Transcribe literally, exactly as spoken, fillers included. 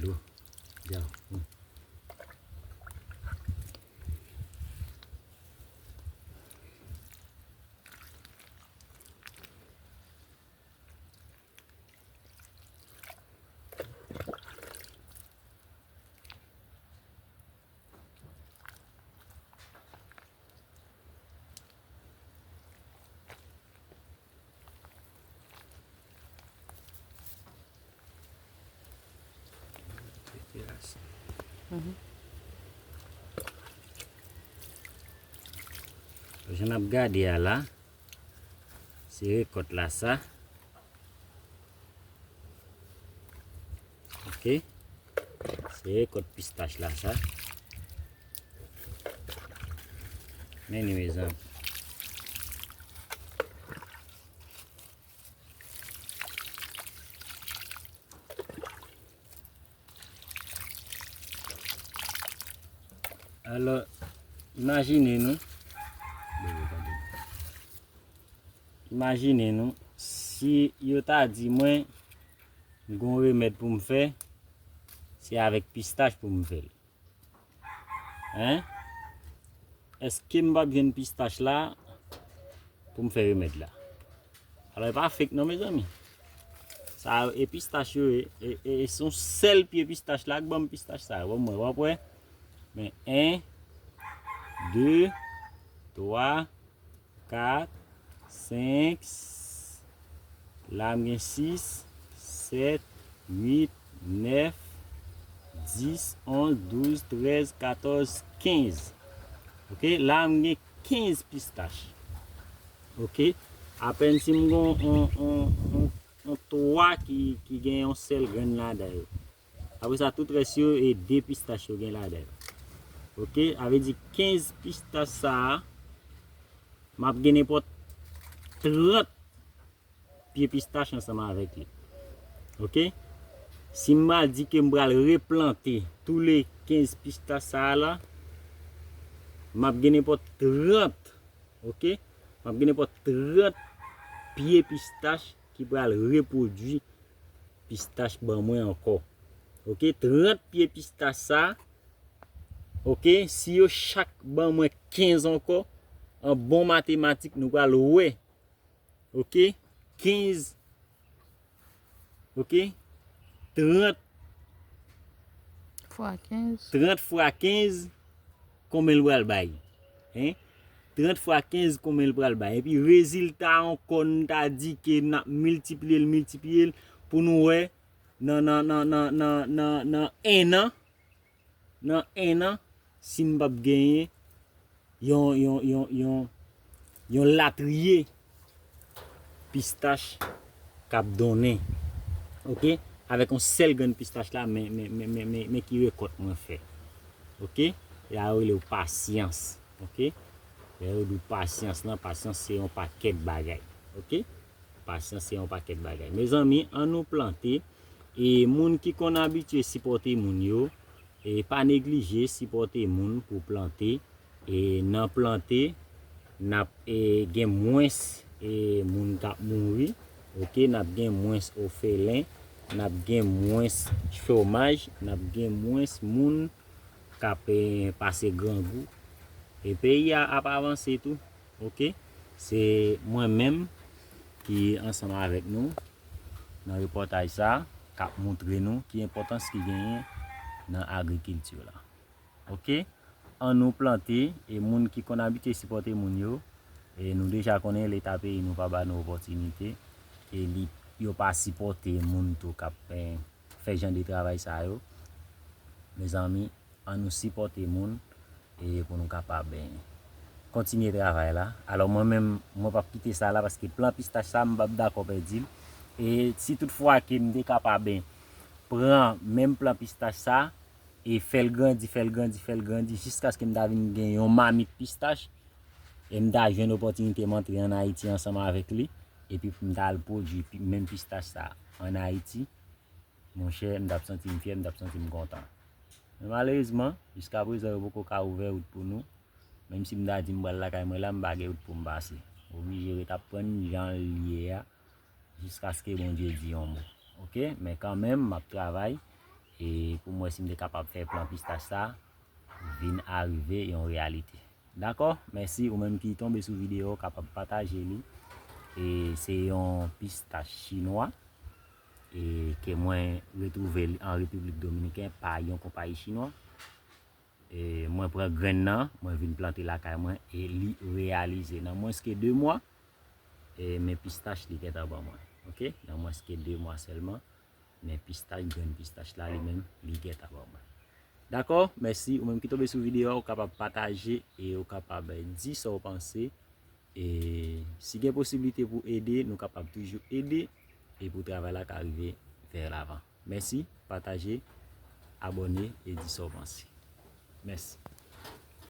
Ya. Jan n ap gade a la, se rekòt la sa. Ok. Se rekòt pistach la sa. Men li, mezanmi. Alò, imajine nou. Imajine nou, si yo ta di mwen, gon remèd pou m fè, se avèk pistach pou m fè l. Hein? Èske m p ap jwenn pistach la pou m fè remèd la? Alò, e pa fake non, mezanmi. Sa yo, e pistach yo ye, e, e, e se yon sèl pye pistach la k ban m pistach sa yo. Ban m wè, w ap wè. Men, en, de, twa, kat, senk, la m gen sis, sèt, uit, nèf, dis, onz, douz, trèz, katòz, kenz. Ok, la m gen kenz pistach. Ok, apèn si m gen yon, yon, yon, yon, yon twa ki, ki gen yon sèl grenn ladan yo. Apre sa, tout rès yo, e de pistach yo gen ladan yo. Ok, sa vle di kenz pistach sa a, m ap gen nenpòt trant pye pistach ansanm avèk li. Ok? Si m pral di ke m pral replante tou le kenz pistach sa a la, m ap gen nenpòt trant, ok? M ap gen nenpòt trant pye pistach ki pral repwodui pistach ban mwen ankò. Ok, trant pye pistach sa, ok, si yo chak ban mwen kenz ankò, an bon matematik, nou pral wè, ok, kenz, ok, trant, fwa kenz. Trant fwa kenz, konbyen l pral bay? Hein? Trant fwa kenz, konbyen l pral bay? Epi rezilta ankò, n ta di ke n ap miltipliye l, miltipliye l, pou nou wè nan, nan, nan, nan, nan, nan, nan en an, nan en an, si n p ap genyen yon, yon, yon, yon, yon latriye pistach k ap donnen. Ok? Avèk yon sèl grenn pistach la, men, men, men, men, men, men ki rekòt mwen fè. Ok? E a yo rele w pasyans. Ok? Lè yo di w pasyans lan, pasyans se yon pakèt bagay. Ok? Pasyans se yon pakèt bagay. Mezanmi, ann nou plante. E moun ki konn abitye sipòte moun yo, e pa neglije sipòte moun pou plante. E nan plante, n ap, e, gen mwens, e, moun k ap mouri, ok, n ap gen mwens ofelen, n ap gen mwens chomaj, n ap gen mwens moun k ap, e, pase grangou. E peyi a ap avanse tou, ok. Se mwen menm ki ansanm avèk nou nan repòtaj sa a, k ap montre nou ki enpòtans ki genyen nan agrikilti la. Ok? Ann nou plante, e moun ki konn abitye sipòte moun yo, e nou deja konnen Leta peyi nou pa ba nou opòtinite, e li, yo pa sipòte moun tou k ap, eh, fè jan de travay sa yo. Mezanmi, ann nou sipòte moun, e pou nou kapab, eh, kontinye travay la. Alò, mwen menm, mwen p ap kite sa la, paske plan pistach sa, m p ap dakò pèdi l. E si toutfwa ke m te kapab, eh, pran menm plan pistach sa, e fè l grandi, fè l grandi, fè l grandi, jiskaske m ta vin gen yon mamit pistach, e m ta jwenn opòtinite m antre ann Ayiti ansanm avèk li, epi pou m ta al pwodui pi-, menm pistach sa ann Ayiti, monchè, m t ap santi m fyè, m t ap santi m kontan. Men malerezman, jiskaprezan, yo poko ka ouvè wout pou nou. Menm si m ta di m pral lakay mwen la, m pa gen wout pou m pase. M oblije ret ap prann jan l ye a, jiskaske Bondye di yon mo. Ok? Men kanmenm, m ap travay. E pou m wè si m te kapab fè plan pistach sa vin arive yon reyalite. Dakò? Mèsi. Ou menm ki tonbe sou videyo, ou kapab pataje li. E se yon pistach chinwa e ke mwen retwouve li an Repiblik Dominiken pa yon konpayi chinwa. E mwen pran grenn nan, mwen vin plante lakay mwen e li reyalize. Nan mwens ke de mwa, e men pistach li gentan ban mwen. Oke? Nan mwens ke de mwa sèlman, men pistach, grenn pistach la li menm, li gentan ban mwen. Dakò? Mèsi. Ou menm ki tonbe sou videyo a, ou kapab pataje e ou kapab di sa w panse. E si gen posiblite pou ede, nou kapab toujou ede e pou travay la ka rive vè lavan. Mèsi, pataje, abòne e di sa w panse. Mèsi.